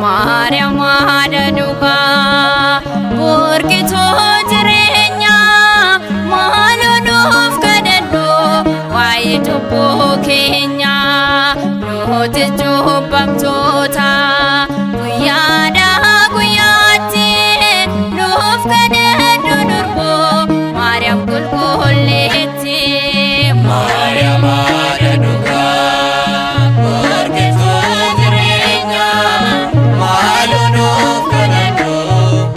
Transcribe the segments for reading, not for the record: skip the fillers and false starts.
Maariyaam haadha dhugaa burqituu jireenyaa maaloo nuuf kadhadhu waa'ee cubbuu keenyaa nuti cubbamtoota guyyaadhaa guyyaatti nuuf kadhadhu durboo Maariyaam qulqulleetti. Maariyaam haadha dhugaa burqituu jireenyaa maaloo nuuf kadhadhu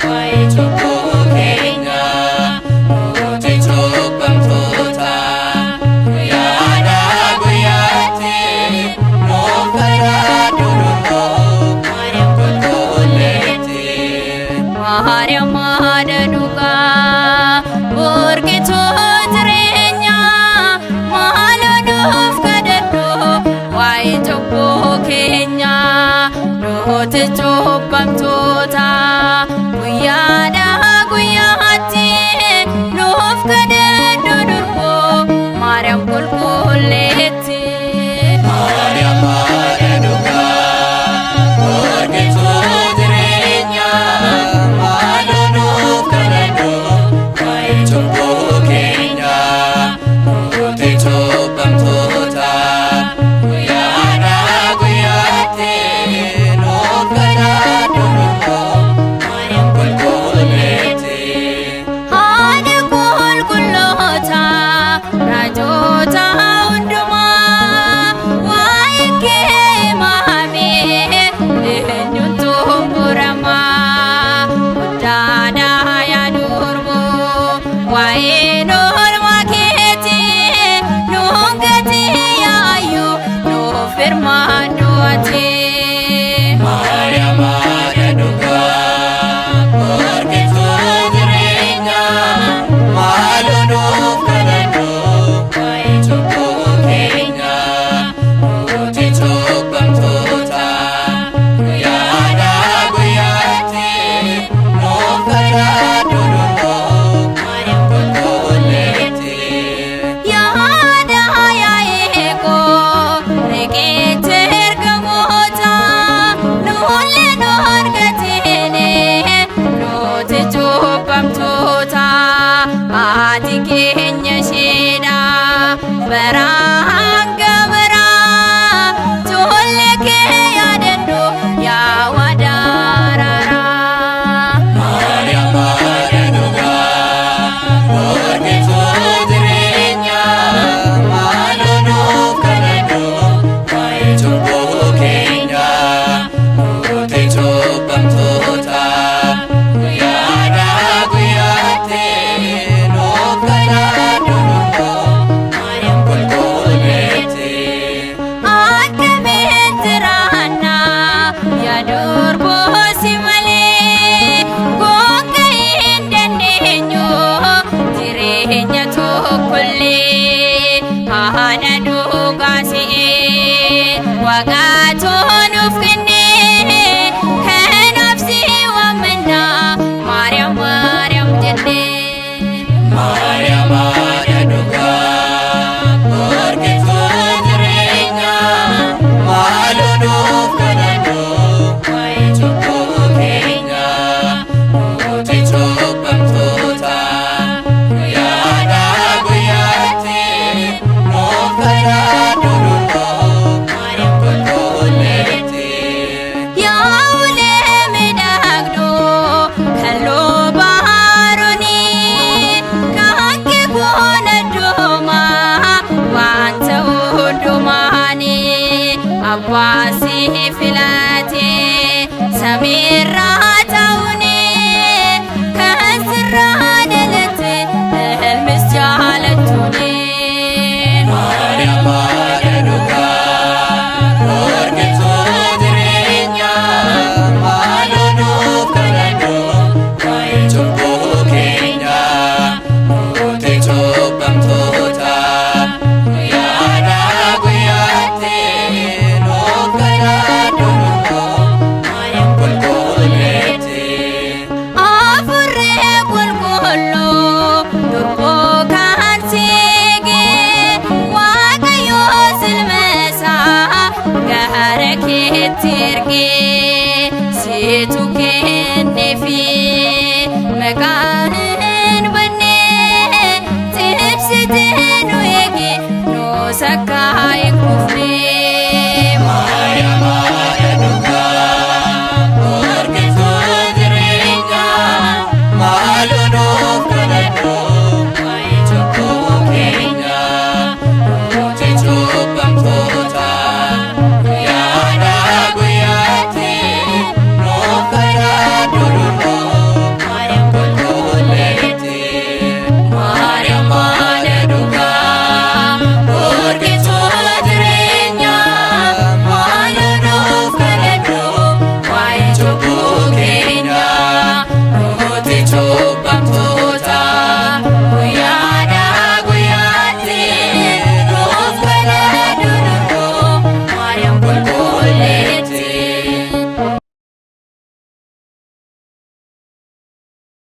waa'ee cubbuu keenyaa nuti cubbamtoota guyyaadhaa guyyaatti nuuf kadhadhu durboo Maariyaam qulqulleetti. Maariyaam haadha dhugaa burqituu jireenyaa maaloo nuuf kadhadhu waa'ee cubbuu keenyaa nuti cubbamtoota guyyaadhaa guyyaatti nuuf kadhadhu durboo Maariyaam qulqulleetti. Maariyaam haadha dhugaa burqituu jireenyaa maaloo nuuf kadhadhu waa'ee cubbuu keenyaa nuti cubbamtoota guyyaadhaa guyyaatti nuuf kadhadhu durboo Maariyaam qulqulleetti. Haadha qulqulloota raajota hundumaa waa'ee kee himamee eenyutu muramaa guddaadha yaa durboo waa'een oolmaa keetii nuun gatii yaayyuu nuuf hirmaadhu ati. Maariyaam haadha dhugaa burqituu jireenyaa maaloo nuuf kadhadhu waa'ee cubbuu keenyaa nuti cubbamtoota guyyaadhaa guyyaatti nuuf kadhadhu durboo Maariyaam qulqulleetti. Yaada yaa'eekoo riqicha ergamoota nuullee nu argateene nuti cubbamtoota haati keenya isheedha bara.